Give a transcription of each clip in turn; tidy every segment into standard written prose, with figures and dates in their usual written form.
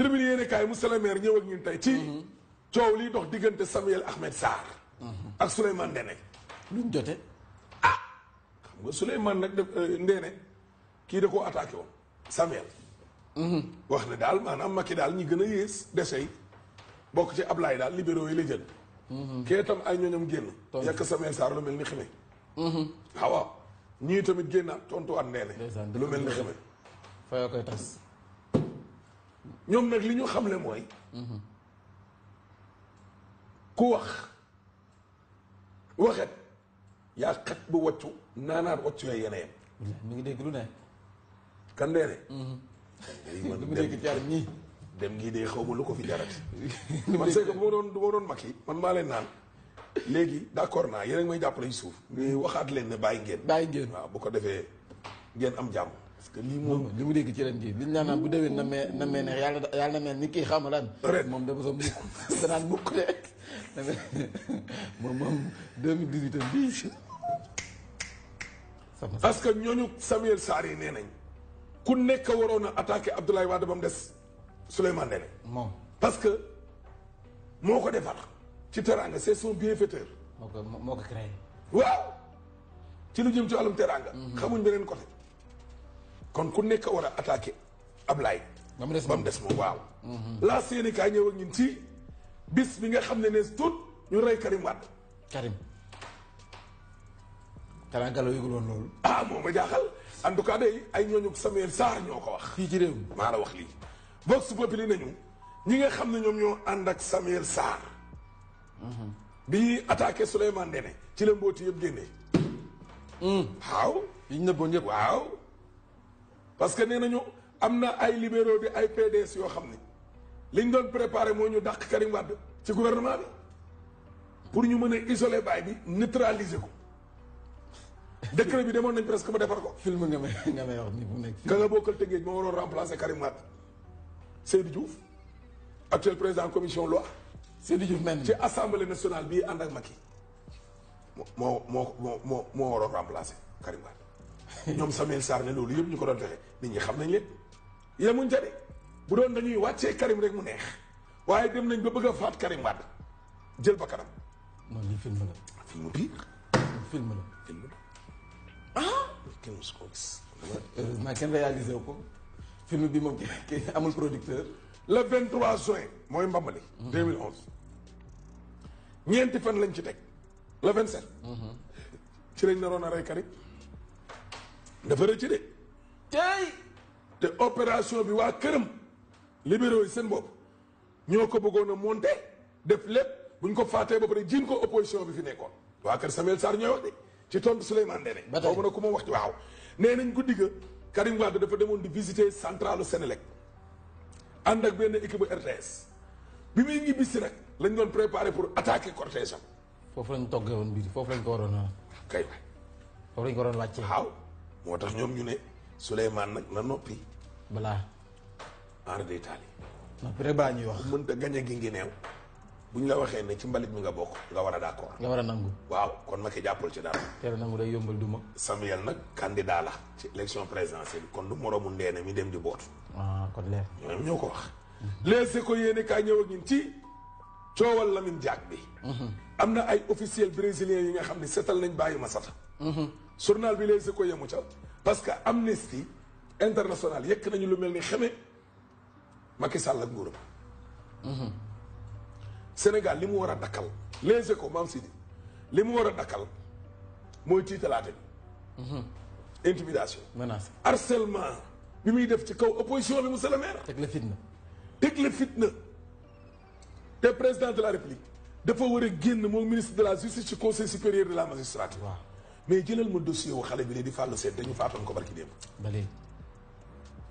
tribune yéene kaay monsieur le maire ñëw ak ñun tey ci coow liy dox diggante Samuel Ahmed Sarr ak Souleymane Ndéné lu mu jote xam nga Souleymane nag def Ndéné kii da koo attaqué woon Samuel wax ne daal maanaam Macky daal ñi gën a yées dese yi bokk ci Ablaye daal libéraux yi la jël kee tam ay ñooñam génn yàq Samuel Sarr lu mel ni xime waaw ñii tamit génnaat tontuwaat Ndéné lu mel ni xime fayoo koy tas ñoom nag li ñu xamle mooy ku waxet yaa xat bu waccu naanaat waccu yooyu yeneen mi ngi dégg lu ne kan Ndéné lu mu dégg jaar ñii dem gii de xaw ma lu ko fi jarati man c'est que bu ma doon Macky man maa leen naan léegi d'accord naa yéen a ngi may jàppale ci suuf mais waxaat leen ne bàyyi ngeen waaw bu ko defee ngeen am jàmm parce que lii moom li mu dégg ci ren gi liñ naan bu déwén na mee neex yàlla na mel ni kii xam nga lan ren moom da sa mukk danaan mukk de moom 2018 bii parce que ñooñu Samuel Sarr yi nee nañ ku nekk waroon a attaqué Abdoulaye Wade ba mu des Souleymane Ndéné moom parce que moo ko defar ci teranga c'est son bienfaiteur moo ko créé waaw ci lu jëm ci wàllum teranga xamuñ beneen côté kon ku nekk war a attaqué Ablaye ba mu des moom waaw laa seeni kaay ñëw ak ñun ci bis bi nga xam ne ne tout ñu rey Karim Wade xanaa Gallo yëgul woon loolu moom ma jaaxal en tout cas day ay ñooñu Samuel Sarr ñoo ko wax fii ci réew mi maa la wax lii Vox Populi nañu ñi nga xam ne ñoom ñoo ànd ak Samuel Sarr bi attaqué Souleymane Ndéné ci la mbooti yëpp génnee waaw yi ñu nëbboon yëpp waaw parce que nee nañu am na ay libéraux di ay PDS yoo xam ne liñ doon préparé moo ñu dàq Karim Wade ci gouvernement bi pour ñu mën a isoler baay bi neutraliser ko décret bi demoon nañ presque ba defar ko film nga may wax ni bu nekk ka nga bokkal Tëngéej moo waroon remplacer Karim Wade Seydou Diouf actuel président commission loi Seydou Diouf mel ci assemblée nationale bii ànd ak Macky moo waroon remplacer Karim Wade ñoom Samuel Sarr ne loolu yëpp ñu ko doon fexe nit ñi xam nañ leen yemuñ ca de bu doon dañuy wàccee Karim rek mu neex waaye dem nañ ba bëgg a faat Karim Wade jël ba kanam non lii film la film pire film la kenn musu koo gis heureusement kenn réalisé wu ko film bi moom ki amul producteur le 23 juin mooy mbambali 2011 ñeenti fan lañ ci teg le 27 ci lañ naroon a rey Karim dafa rëcc de te opération bi waa këram libéraux yi seen bopp ñoo ko bëggoon a monter def lépp buñ ko faatee ba pare jiin ko opposition bi fi nekkoon waa kër Samuel Sarr ñooy wax de ci tontu Souleymane Ndéné xaw ma ne ku ma wax ci waaw nee nañ guddi ga Karim Wade dafa demoon di visiter centrale Sénélec ànd ak benn équipe RTS bi muy ñibbisi nag lañ doon préparé pour attaquer cortège am foofu lañ toggee woon mbir foofu lañ ko waroon a kay waay foofu lañ ko waroon wàccee waaw moo tax ñoom ñu ne Souleymane nag na noppi balaa en d'Italie noppi rek balaa ñuy wax mënta gañe gi ngi neew bu ñu la waxee ne ci mbalit mi nga bokk nga war a d'accord nga war a nangu waaw kon Macky jàppal ci dara teel a nangu day yombal duma Samuel nag candidat la ci élection présidentielle kon du moroomu Ndéné mi dem di bootu kon leer ñoom ñoo ko wax Les Échos yéene kaay ñëw ak ñun ci coowal Lamine Diack bi am na ay officiels brésiliens yi nga xam ne seetal nañ bàyyi ma sata journal bi Les Échos yemu ca parce que Amnesty International yekk nañu lu mel ni xeme Macky Sall ak nguuram Sénégal li mu war a dakkal Les Échos maam Sidi li mu war a dakkal mooy tiitalaate bi intimidation menace harcèlement bi muy def ci kaw opposition bi monsieur le maire teg la fitna te président de la république dafa war a génn moom ministre de la justice ci conseil supérieur de la magistrature waaw mais jëlal ma dossier wu xale bi ne di fàllu seen te ñu faatoon ko barki démb ba léegi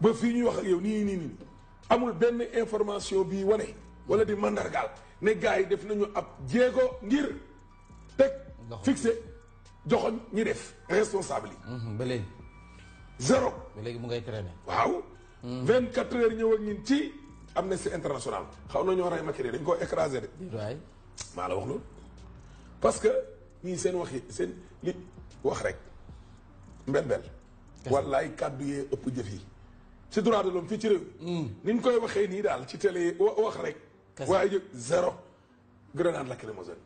ba fii ñuy wax ak yow nii amul benn information bii wane wala di mandargaal ne gars yi def nañu ab jéego ngir teg fixé joxoñ ñi def responsable yi ba léegi zéro ba léegi mu ngay traîner waaw 24 heures ñëw ak ñin ci Amnesty International xaw na ñoo rey Macky dañ koo écrasé de waay maa la wax loolu parce que ñii seen wax yi seen li wax rek mbel wallaay kàddu yee ëpp jëf yi ci droit de l'homme fii ci réew mi ni ñu koy waxee nii daal ci télé wax rek waaye jëg zéro grenade lacrymogène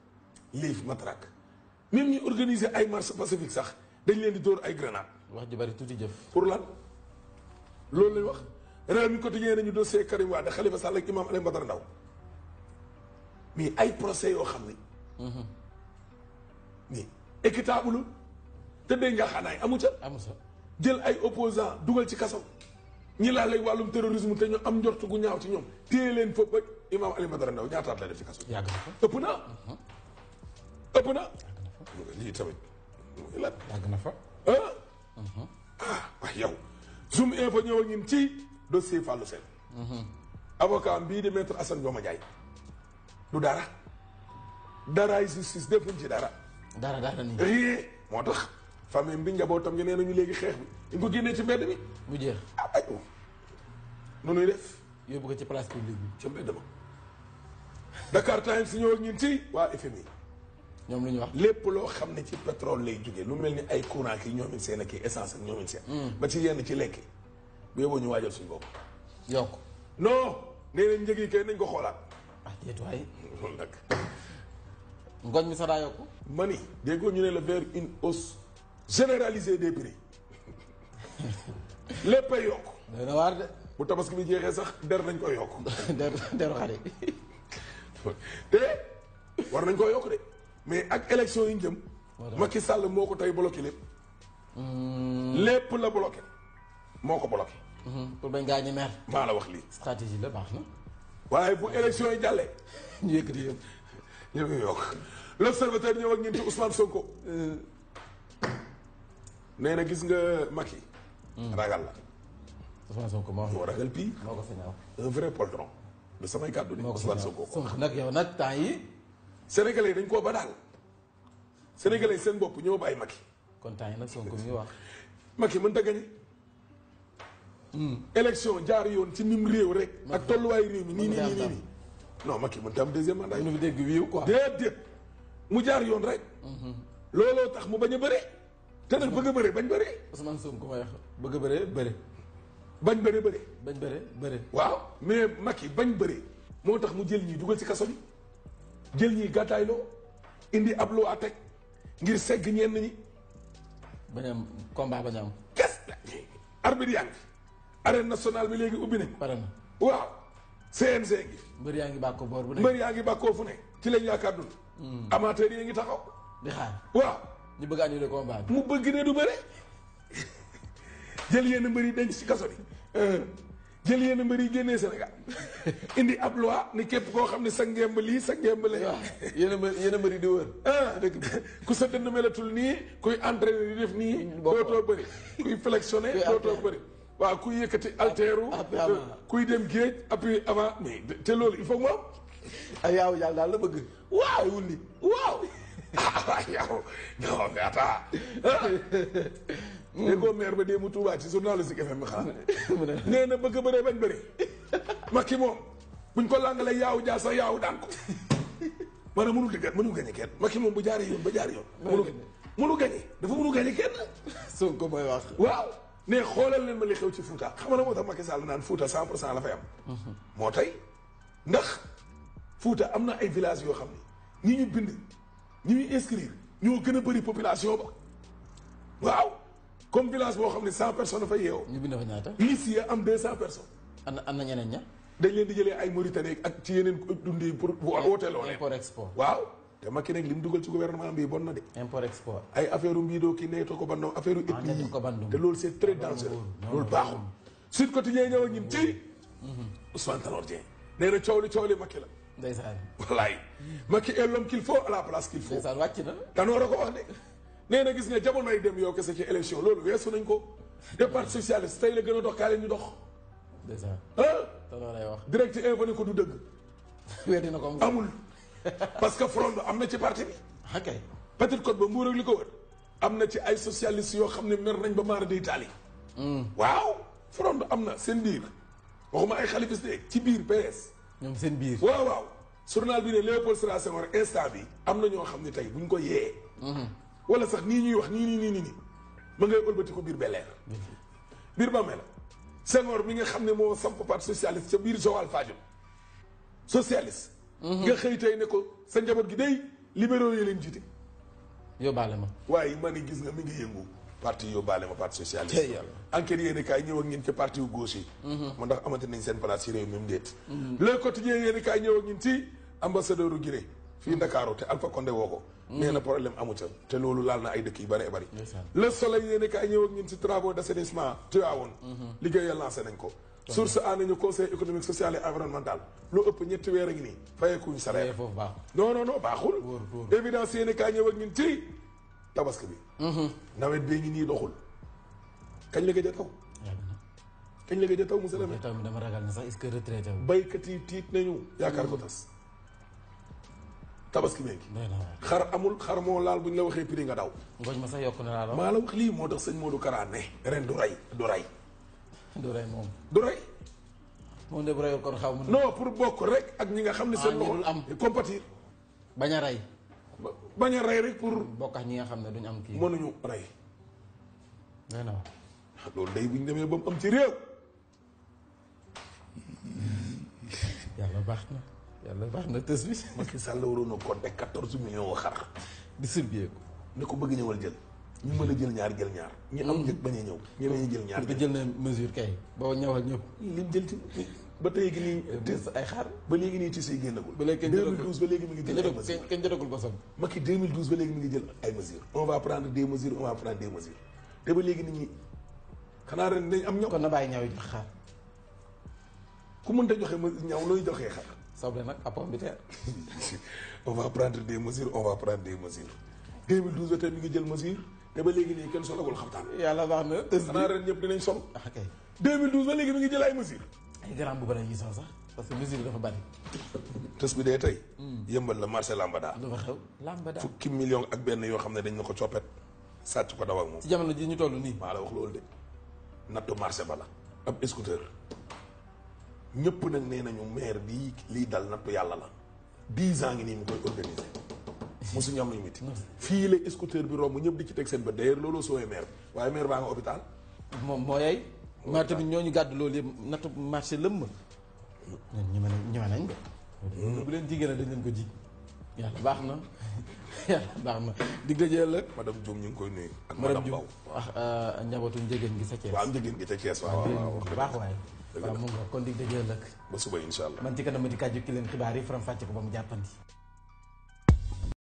liif matraque même ñu organiser ay marche pacifique sax dañ leen di dóor ay grenade wax ji bari tuuti jëf pour lan loolu lañ wax réew mi quotidien nañu dossier Karim Wade Khalifa Sall ak Imam Alioune Badara Ndao mais ay procès yoo xam ni mais équitable tëddee nga xanaay amu ca jël ay opposants dugal ci kaso ñi laa lay wàllum terrorisme te ñu am njort gu ñaaw ci ñoom téye leen foofu ba Imam Alioune Badara Ndao ñaataat la def ci kaso yàgg na fa ëpp na ëpp na lii tamit lan yàgg na fa waaye yow Zoom info ñëw ak ñun ci dossier Fallou Sène avocat bii di maître Assane Dioma Ndiaye du dara daraay justice defuñ ci dara nii rien moo tax famille bi njabootam ngi nee nañu léegi xeex bi dañ ko génnee ci mbedd mi mu jeex ay nu nuy def yóbbu ko ci place publique bi ca mbedd ma Dakar Times si ñëw ak ñun ci waa FMI ñoom lu ñu wax lépp loo xam ne ci pétrole lay jógee lu mel ni ay courant ki ñoomin seen ak essence ak ñoomin seen ba ci yenn ci lekk bu yóbboo ñu waajal suñu bopp yokk non nee nañ njëg yi kay nañ ko xoolaat déetuwaay loolu nag ngooñ mi sax daa yokku ma ni déggoo ñu ne la vers une hausse généralisée des prix léppay yokk doy na waar de bu tabaski bi jeexee sax der nañ koy yokk deru xale te war nañ koy yokk de mais ak élection yi ñu jëm Macky Sall moo ko tey bloqué lépp lépp la bloqué moo ko bloqué pour bañ gaa ñi mer maa la wax lii stratégie la baax na waaye bu élection yi jàllee ñu yëkkati yëpp ñu ngi yokk l'observateur ñëw ak ñun ci Ousmane Sonko nee na gis nga Macky ragal la Ousmane Sonko moo ragal pii moo ko fi ñaaw un vrai poltron de samay kàddu ni Ousmane Sonko Sonko nag yow nag temps yi sénégalais yi dañ koo ba daal sénégalais yi seen bopp ñoo bàyyi Macky kon temps yi nag Sonko mi ngi wax Macky mën ta gañe élection jaar yoon ci nim réew rek ak tolluwaayu réew mi nii non Macky mën ta am deuxième mandat ñu fi dégg wiiw quoi déedéet mu jaar yoon rek looloo tax mu bañ a bëre te nag bëgg a bëre bañ bëre Ousmane Sonko may wax bëgg a bëre bëre bañ bëre bëre bañ bëre bëre waaw mais Macky bañ bëre moo tax mu jël ñii dugal ci kaso bi jël ñii gàttaayloo indi ab loo teg ngir segg ñenn ñi bañ am combat bañ am kes arbitre yaa ngi fi arène nationale bi léegi ubbi nañ pare na waaw CNG ngi mbër yaa ngi bàkkoo boor bu ne mbër yaa ngi bàkkoo fu ne ci lañ yaakaar dund amateur yi ngi taxaw di xaar waaw ñu bëgg annuler combat bi mu bëgg ne du bëre jël yenn mbër yi denc ci kaso bi jël yenn mbër yi génnee Sénégal indi ab loi ni képp koo xam ne sa ngemb lii sa ngemb la yéen a mbër yi di wër dëgg ku sa dënn melatul nii kuy entraîné di def nii dootoo bëri kuy flexionné dootoo bëri waaw kuy yëkkati alteeru kuy dem géej appui avant mais te loolu il faut que mu am ay yaaw jàll daal la bëgg waaw wulli waaw yow non mais attends déggoo maire ba dee mu tuubaat ci journal Zik FM xanaa nee na bëgg bëree bañ bëri Macky moom buñ ko làngalee yaaw jaa sax yaaw daan ko maanaam mënul dëgg mënul gañe kenn Macky moom bu jaaree yoon ba jaar yoon mënu gañe dafa mënu gañe kenn Sonko mooy wax waaw ne xoolal leen ma li xew ci Fouta xam nga moo tax Macky Sall naan Fouta 100% la fay am moo tey ndax Fouta am na ay villages yoo xam ne ñi ñu bind ñi ñuy inscrire ñoo gën a bëri population ba waaw comme village boo xam ne 100 personnes fay yeewoo. ñu bind fa ñaata. liste yi am 200 personnes. am na ñeneen ña. dañ leen di jëlee ay Mauritanie ak ci yeneen dund yi pour wooteeloo leen. import export. waaw te Macky nag li mu dugal ci gouvernement bi bon na de. import export. ay affaire mbiidoo ki neeto ko bandoo affaire ethnie yi te loolu c'est très dangereux. loolu baaxul. Sud Quotidien ñëw ak ñun ci. Ousmane Tanor Dieng. nee na coow li Macky la. ndeysaan. wallaay Macky est l'homme qu'il faut à la place qu'il faut. ndeysaan wàcc na. Tanor a ko wax de. nee na gis nga jamonoy dem yow kese ci élection loolu weesu nañ ko. te parti socialiste tey la gën a dox kaa leen ñu dox. ndeysaan. Tanor lay wax. direct info ne ko du dëgg. weddi na ko amul. parce que front am na ci parti bi. ok. Petite Côte ba Mbuur ak li ko wër. am na ci ay socialistes yoo xam ne mer nañ ba maara di Italie. waaw front am na seen biir. waxuma ay xalifis de ci biir PS. ñoom seen biir. waaw waaw. journal bi ne Léopold Sédar Senghor instant bi am na ñoo xam ne tey buñ ko yee. wala sax nii ñuy wax nii ma ngay ëlbati ko biir Bel-Air. biir Bambey la Senghor mi nga xam ne moo samp parti socialiste ca biir Joal Fadiouth socialiste. nga xëy tey ne ko sa njaboot gi day libéraux yi leen jiite. yóbbaale ma. waaye man gis nga mi ngi yëngu. parti yóbbaale ma parti socialiste. enquête yéen kaay ñëw ak ñun ci parti wu gauche yi. mu ndax amati nañ seen place ci réew mi mu déet. Le Quotidien yéen kaay ñëw ak ñun ci ambassadeur u Guinée fii Ndakaaru te Alpha Condé woo ko. nee na problème amu ca te loolu laal na ay dëkk yu bëree bëri. Le Soleil yéen kaay ñëw ak ñun ci travaux d'assainissement Tivaouane. liggéeyal lancé nañ ko. source a nañu conseil économique social et environnemental lu ëpp ñetti weer a ngi nii fayeekuñ salaire. foofu baax non baaxul. évidence yéen kaay ñëw ak ñun ci tabaski bi. nawet bee ngi nii doxul. kañ la gëj a taw. kañ la gëj a taw monsieur le maire. taw bi dama ragal na sax est-ce que retraité wu. baykat yi tiit nañu. yaakaar ko tas. tabaski bee ngi. xar amul xar moo laal bu ñu la waxee prix nga daw. ngooñ ma sax yokk na laa maa la wax lii moo tax sëñ Modou Kara ne. ren du rey du rey. du rey moom. du rey. moom de bu reyul kon xaw ma. non pour bokk rek ak ñi nga xam ne seen loxo am compatir. bañ a rey. bañ a rey rek pour. bokk ak ñi nga xam ne duñ am kii. mënuñu rey. nee na loolu day bu ñu demee ba mu am ci réew. yàlla baax na tës bi. Macky Sall waroon na compter 14 millions xar. distribué ko. ne ko bëgg ñëwal jël. ñu mën a jël ñaar jël ñaar. ñi am njëg bañ a ñëw. ñeneen ñi jël ñaar jël na mesure kay. boo ñëwal ñëpp. lim jël ci ba tey gi nii. ay xar. ba léegi nii tissu yi génnagul. ba léegi kenn jotagul 2012 ba léegi mi ngi jël ay mesures. kenn jotagul bosam. Macky 2012 ba léegi mi ngi jël ay mesures. on va prendre des mesures on va prendre des mesures. te ba léegi nit ñi xanaa ren dañ am ñaw. kon na bàyyi ñaw yi jox xar. ku mënta joxe ñaw looy joxee xar. soble nag à pomme de terre. on va prendre des mesures on va prendre des mesures. 2012 ba tey mi ngi jël mesure. te ba léegi nii kenn solagul xaftaan. yàlla baax na tës bi xanaa ren ñëpp dinañ sol. ah kay. 2012 ba léegi mi ngi jël ay mesures. ay grand bu bëri yi sol sax parce que mesure dafa bari. tës bi dee tey. yëmbal la marché Lambada. lu fa xew Lambada. fukki million ak benn yoo xam ne dañ na ko coppet sàcc ko daw ak moom. ci jamono ji ñu toll nii. maa la wax loolu de nattu marché ba la. ab scooter ñëpp nag nee nañu maire bii lii dal nattu yàlla la 10 ans ngi nii mu koy organiser mosu ñu am nañu miti fii la scooter bi romb ñëpp di ci teg seen bët d'ailleurs looloo soowee maire bi waaye maire baa nga hôpital. moom moo yey. maa tamit ñooñu gàddu loolu yëpp nattu marché lëmm. ñeme nañ de. bu leen jigéen dañ leen ko ji. yàlla baax na yàlla baax na dig dajee ëllëg. madame Dioum ñu ngi koy nuyu. ak madame Dioum wax njabootu njëgeen gi sa Thiès. waaw njëgeen gi ca Thiès waaw baax waaye. waaw mu ngi kon dig dajee ëllëg. ba suba incha allah. man ci kanam di kàjju ki leen xibaar yi faram fàcce ko ba mu jàppandi.